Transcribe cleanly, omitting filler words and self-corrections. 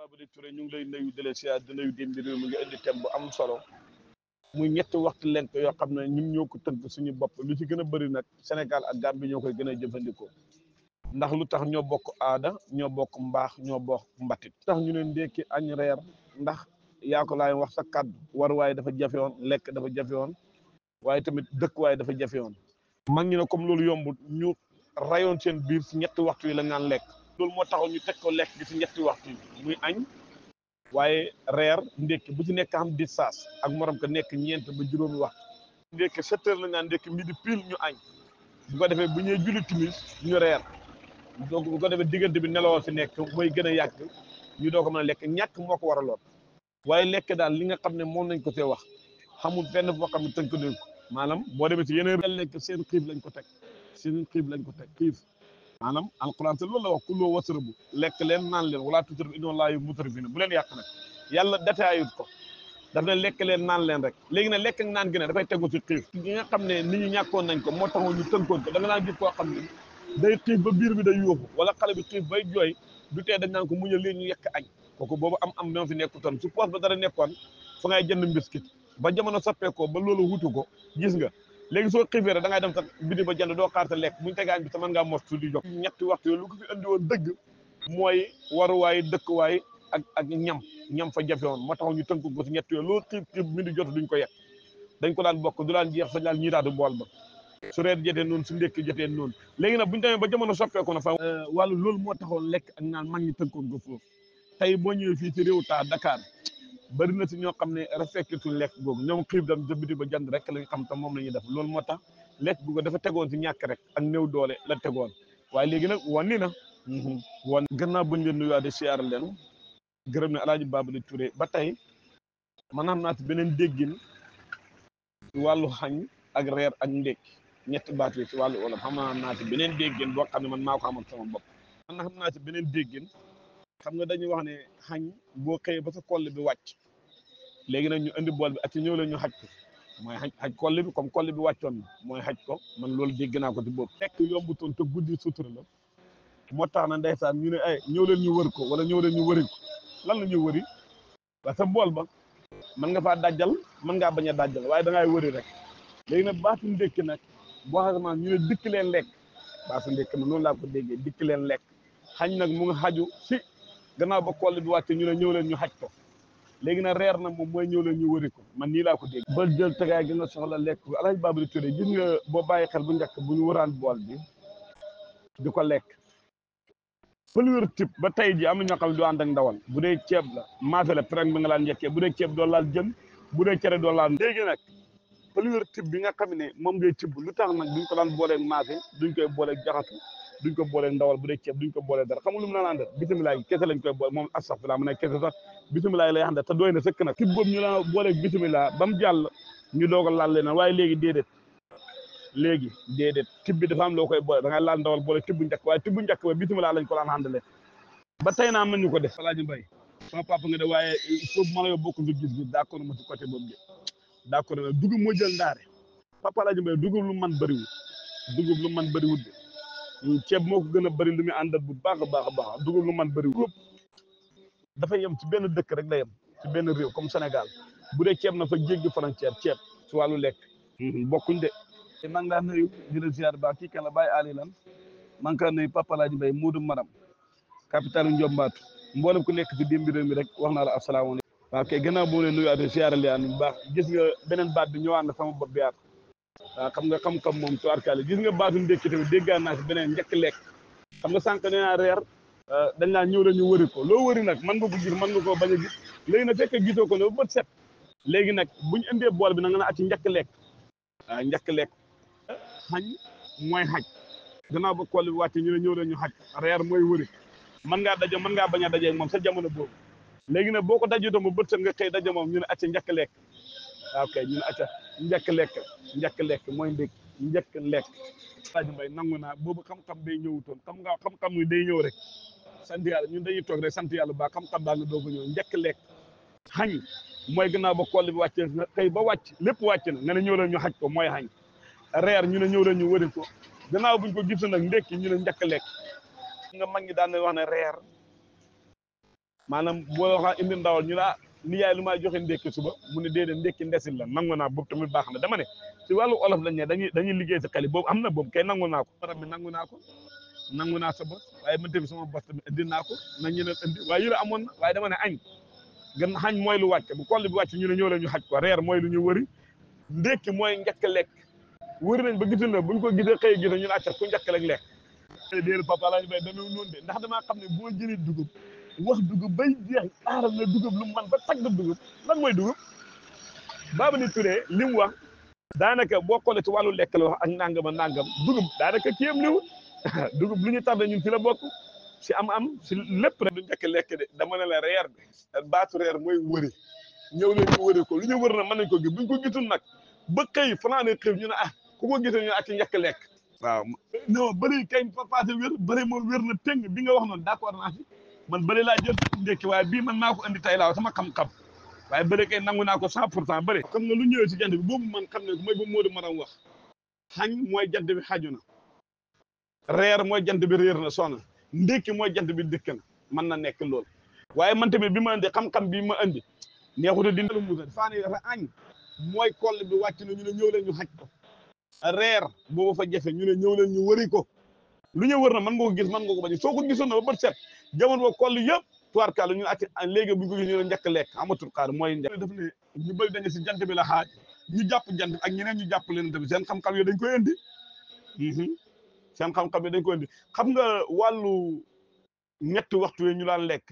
Babali Touré ñu ngi lay nuyu di la siyaar di nuyu démb réew mi nga indi thème bu am solo muy ñetti waxtu lent yoo xam ne ñun ñoo ko tënk suñu bopp lu ci gën a bëri nag Sénégal ak Gambie ñoo koy gën a jëfandikoo ndax lu tax ñoo bokk aada ñoo bokk mbaax ñoo bokk mbatit tax ñu ne ndékki añ reer ndax yaa ko laay wax sa kàddu war waaye dafa jafe woon lekk dafa jafe woon waaye tamit dëkk waaye dafa jafe woon mag ñi ne comme loolu yombul ñu rayoon seen biir si ñetti waxtu yi la ngaan lekk loolu moo taxoon ñu teg ko lekk gi si ñetti waxtu yi muy añ waaye reer ndékki bu ci nekk xam di saas ak morom ko nekk ñeent ba juróomi waxtu ndékki 7 heures la ngaan ndékki midi pile ñu añ bu ko defee bu ñuy julli timis ñu reer donc bu ko defee diggante bi nelawoo fi nekk mooy gën a yàgg ñu doo ko mën a lekk ñàkk moo ko waraloon waaye lekk daal li nga xam ne moom nañ ko see wax xamul fenn foo xam ne tënk nañ ko maanaam boo demee si yeneen lekk seen xiif lañ ko teg seen xiif lañ ko teg xiif maanaam alquran te loolu la wax kuloo wasrabu lekk leen naan leen wala tutrif inna laahu mutrifina bu leen yàq nag yàlla détaillut ko daf ne lekk leen naan leen rek léegi nag lekk ak naan gi ne dafay tegu si xiif gi nga xam ne nit ñi ñàkkoon nañ ko moo taxoon ñu tënkoon ko da nga naan gis koo xam ne day xiif ba biir bi day yóoxu wala xale bi xiif bay jooy du tee dañ naan ko muñal lii ñu yekk añ kooku boobu am moo fi nekkutoon su poos ba dara nekkoon fa ngay jënd mbiskit ba jamono soppeekoo ba loolu wutu ko gis nga léegi soo xiifee rek da ngay dem sa biti ba jënd doo xaar te lekk buñu tegaañ bi te mën ngaa mos su di jox ñetti waxtu yooyu lu ko fi andi woon dëgg mooy waruwaay dëkkuwaay ak ñam fa jafe woon moo taxoon ñu tënk ko si ñetti yooyu loolu xiif mi di jot duñ ko yekk dañ ko daan bokk du daan jeex sa daal ñiitaatu bool ba su reer jotee noonu su ndékki jotee noonu léegi nag bu ñu demee ba jamono soppeeku na fa wàllu loolu moo taxoon lekk ak naan mag ñi tënkoon ko foofu tey boo ñëwee fii ci réew taa Dakar bari na si ñoo xam ne respecté lekk googu ñoom xiif dem jëbiti ba jënd rek lañ xam te moom la ñuy def loolu moo tax lekk googu dafa tegoon si ñàkk rek ak néew doole la tegoon waaye léegi nag wànni na wan gannaaw buñ leen nuyuwaat di siyaar leen gërëm ne Alaaji Babali Touré ba tey man xam naa si beneen déggin si wàllu xañ ak reer ak ndékki ñetti baat yi si wàllu wolof xam naa si beneen déggin boo xam ne man maa ko amoon sama bopp man na xam naa si beneen déggin xam nga dañuy wax ne xañ boo xëyee ba sa koll bi wàcc léegi nag ñu indi bool bi ak ci ñëw la ñu xaj ko mooy xaj koll bi comme koll bi wàccoon na mooy xaj ko man loolu dégg naa ko ci boobu fekk yombutoon te guddi sutura la moo tax na ndeysaan ñu ne ay ñëw leen ñu wër ko wala ñëw leen ñu wëri ko lan la ñuy wëri parce que bool ba mën nga faa dajjal mën ngaa bañ a dajjal waaye da ngay wëri rek léegi nag baatu ndékki nag boo xasama ñu ne dikk leen lekk baatu ndékki ma noonu laa ko déggee dikk leen lekk xañ nag mu nga xaju si gannaaw ba koll bi wàcce ñu ne ñëw leen ñu xaj ko léegi nag reer na moom mooy ñëw leen ñu wëri ko man nii laa ko dégg ba jël tegaay gi nga soxla lekk ko Alaaji Babali Touré gis nga boo bàyyi xel bu njëkk bu ñu wëraan bool bi di ko lekk pëlwér type ba tey ji am na ñoo xam ne doo ànd ak ndawal bu dee ceeb la maafe la preng bi nga laan njëkkee bu dee ceeb doo laal jën bu dee cere doo laal léegi nag pëlwér type bi nga xam ne moom ngay tibb lu tax nag duñ ko daan booleeg maafe duñ koy booleeg jaxatu duñ ko booleeg ndawal bu dee ceeb duñ ko booleeg dara xam nga lu mu naan àndal bisimilaay kese lañ koy boole moom astafurlah mu ne kese sax bisimilaay lay àndal te doy na sëkk nag tibb boobu ñu la booleeg bisimilah ba mu jàll ñu doog a laal leen waaye léegi déedéet tibb bi dafa am loo koy boole da ngay laal ndawal boole tibb njëkk waaye tibb njëkk ba bisimilah lañ ko daan àndale ba tey naa mën ñu ko def Alaaji Mbay sama papa nga de waaye foofu ma la yo bokk nga gis d'accord ma si côté boobu de d'accord na dugub moo jël ndaare papa Alaaji Mbay dugub lu man bëriwul de ceeb moo ko gën a bëri lu muy àndal bu baax a baax dugub lu man bëriwul dafa yem ci benn dëkk rek la yem ci benn réew comme Sénégal bu dee ceeb na fa jéggi frontière ceeb ci wàllu lekk bokkuñ de te maa ngi laa nuyu di la ziar baax kii kan la Baye Ali lan maa ngi kaa nuyu papa Alaaji Mbay Moodu Maram capitaine Njombaatu mboolem ku nekk ci dimbi réew mi rek wax naa la asalaamaaleykum waaw kay gannaaw boo leen nuyuwaatee siyaare leen bu baax gis nga beneen baat bi ñëwaat na sama bopp bi yaat waaw xam nga xam-xam moom tubaarkàlla gis nga baatu ndékki tamit déggaan naa si beneen njëkk lekk xam nga sànq nee naa reer dañ naa ñëw la ñu wëri ko loo wëri nag mën nga ko gis mën nga koo bañ a gis léegi nag fekk gisoo ko ne ba bët set léegi nag buñu indee bool bi nag nga na acci njëkk lekk waaw njëkk lekk xañ mooy xaj gannaaw ba koll bi wàcce ñu ne ñëw la ñu xaj reer mooy wëri mën ngaa daje mën ngaa bañ a daje moom sa jamono boobu léegi nag boo ko dajutoo ba bët set nga xëy daje moom ñu ne acca njëkk lekk waaw kay ñu ne acca njëkk lekk mooy ndékki njëkk lekk Alaaji Mbay nangu naa boobu xam-xam day ñëwutoon xam nga xam-xam ni day ñëw rek sant yàlla ñun dañuy toog rek sant yàlla baax xam-xam baa nga doog a ñëw njëkk lekk xañ mooy gannaaw ba koll bi wàccee nga xëy ba wàcc lépp wàcc na nga ne ñëw leen ñu xaj ko mooy xañ reer ñu ne ñëw leen ñu wëri ko gannaaw buñ ko gisu nag ndékki ñu ne njëkk lekk nga mag ñi daan wax ne reer maanaam boo waxaa indi ndawal ñu la ni yaay lu may joxe ndékki suba mu ne déedéet ndékki ndesil la nangu naa boobu tamit baax na dama ne ci wàllu olof lañ ne dañuy liggéey si xel yi boobu am na boobu kay nangu naa ko barab bi nangu naa sa bos waaye man tamit sama bos tamit indi naa ko na ñeneen indi waaye yële amoon na waaye dama ne añ gën xañ mooy lu wàcc bu koll bi wàcc ñu ne ñëw leen ñu xaj ko reer mooy lu ñu wëri ndékki mooy njëkk lekk wëri nañ ba gisul na buñ ko gisee xëy gis ñu ne acca ku njëkk lekk déedéet papa lañu bay demee noonu de ndax damaa xam ne boo jëlee dugub wax dugub bay jeex aaral na dugub lu man ba tagg dugub lan mooy dugub Babali Touré li mu wax daanaka boo xoolee ci wàllu lekk la wax ak nangam ak nangam dugub daanaka kiyam liwul dugub lu ñu tardé ñun fi la bokk si am si lépp rek du njëkk lekk de dama ne la reer bi baatu reer mooy wëri ñëw leen ñu wëri ko lu ñu wër na mën nañ ko gis buñ ko gisul nag ba xëy fanaane xëy ñu ne ku ko gisul ñu ak ci njëkk lekk waaw non bëri kay passé wér bëri moom wér na tëng bi nga wax noonu d'accord naa fi man bëri laa jël ndékki waaye bii man maa ko andi tey laa sama xam-xam waaye bëri kay nangu naa ko 100% bëri xam nga lu ñëwee si jant bi boobu man xam ne mooy bu Modou Maram wax xañ mooy jant bi xaju na reer mooy jant bi réer na sonn ndékki mooy jant bi dëkk na mën na nekk lool waaye man tamit bi ma andi xam-xam bi ma andi neexuta dina lu musa faa ne añ mooy koll bi wàcc na ñu ne ñëw leen ñu xaj ko reer boobu fa jafe ñu ne ñëw leen ñu wëri ko lu ñu wër na mën nga ko gis mën nga ko bañ soo ko gisoon na ba bët set jamono ba koll yëpp tuwaarkàlla ñu ati léegi bu ñu ko gis ñu ne njëkk lekk amatul xaar mooy njëkk daf ne ñu bëri dañu si jant bi la xaaj ñu jàpp jant ak ñeneen ñu jàpp leen tamit seen xam-xam yooyu dañ koy indi seen xam-xam yi dañ koy indi xam nga wàllu ñetti waxtu yi ñu daan lekk